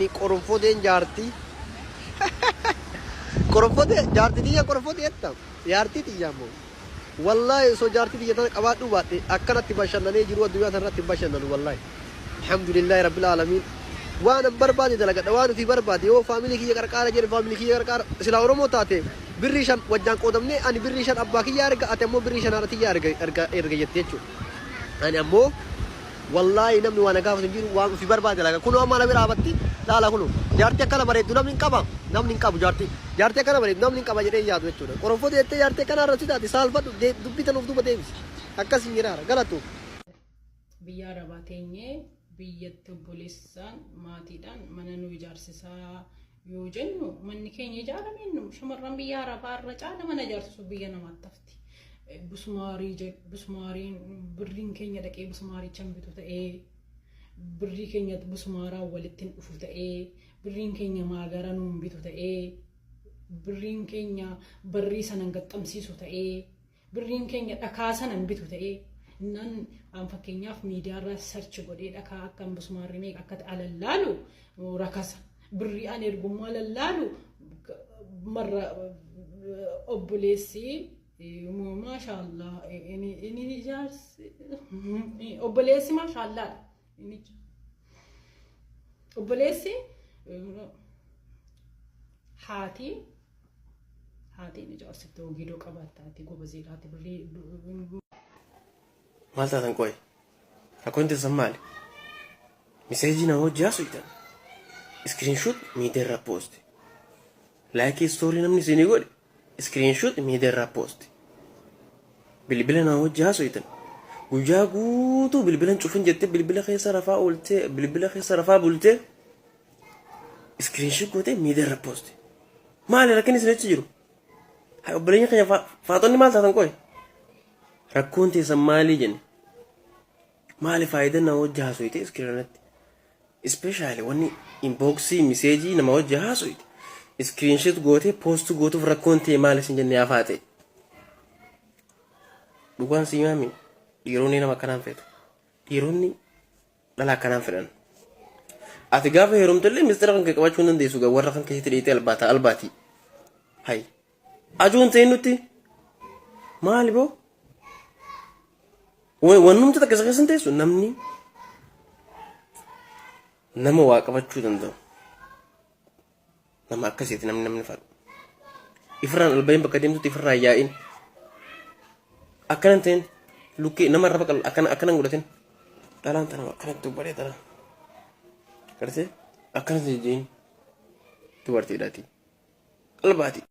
Ani qorofodeen jaartii. Qorofodee jaartii tiyya qorofodee jetta. Jaartii tiyya ammoo. Wallaahi osoo jaartii tiyya tana qabaadhuu baadhe akkanatti bashannanee jiruu addunyaa tanarratti hin bashannanu wallaahi. Alhamdulillaahi rabbil aalamiin. Waan an barbaade dalagadha waan ofii barbaade yoo faamilii kiyya qarqaara jedhe faamilii kiyya qarqaara silaa Oromoo taate birrii 5 wajjaan qoodamnee ani birrii 5 abbaa kiyya erga ati ammoo birrii 5 haadha tiyya erga erga erga jette jechuudha. Ani ammoo Wallaahi namni waa na gaafatu hin jiru waan ofii barbaade dalaga kunoo amma na bira dhaabatti laala kunoo jaartii akkana bareeddu namni hin qaba namni hin qabu jaartii jaartii akkana bareeddu namni hin qaba jedhee hin yaadu jechuudha qoronfota jettee jaartii akkana irratti taate saalfadhu dubbii tan of duuba deebisi akkas hin jedhaara galatu. Biyya arabaa teenyee biyyatti obboleessaan maatiidhaan mana nu ijaarsisaa yoo jennu manni keenya ijaarameen nu shamarran biyya arabaa irra caala mana ijaarsisuu biyya namaatti hafti. Busmaarii jedhu busmaariin birriin keenya dhaqee busmaaricha hin bitu ta'ee birrii keenya busmaaraan walitti hin dhufu ta'ee birriin keenya maagara nu hin bitu ta'ee birriin keenya barrii sana hin gaxxamsiisu ta'ee birriin keenya dhakaa sana hin bitu ta'ee nan an fakkeenyaaf miidiyaarraa sarchi godhee dhakaa akka busmaarri meeqa akka ta'e alallaalu rakasa birrii an ergummaa lallaalu marra obboleessi maashaallah inni ijaarsi obboleessi maashaallaadha inni obboleessi haati haatiin ijaarsifte hogiidoo qabaatta ati gobaziidhaati birrii. Maal taatan qoy? Rakkoon teessan maali? Miseejii nama hojii haasoftan. Iskiriinshoot miidiyaa irraa poosti. Laayikii istoorii namni isinii godhe iskiriinshoot miidiyaa irraa poosti. Bilbila nama hojii haasoftan. Guyyaa guutuu bilbila hin cufin jettee bilbila keessa rafaa ooltee bilbila keessa rafaa bultee iskiriinshoot gootee miidiyaa irra poosti. Maali rakkinni isin achi jiru? Haa obboleeyyan keenya faaxonni maal taatan qoy? Rakkoon teessan maalii jenne? Maali faayidaan nama wajji haasoyte iskiriinatti? Ispeeshaali wanni inboksii miseejii nama wajji haasoyte iskiriinshiit gootee poost gootuuf rakkoon ta'e maali isin jenne yaa faaxee? Dhugaan si himaami dhiironni nama akkanaan feetu. Dhiironni dhala akkanaan fedhan. Ati gaafa heerumtellee mistira kan kee qabachuu hin dandeessu warra kan keessatti dheeyitee albaata albaatii. Hay. Ajuun ta'in nutti maali boo? Wannumti takka isa keessa hin teessu namni nama waa qabachuu danda'u. Nama akkasiiti namni namni fadhu. Ifirraan albayin bakka deemtutti ifirraan yaa'in. Akkana hin ta'in lukkee nama irra baqal akkana akkana hin godhatin. Dhalaan tana akkanatti dubbaree tana. Gartee akkanatti jijjiin dubartiidhaati. Albaati.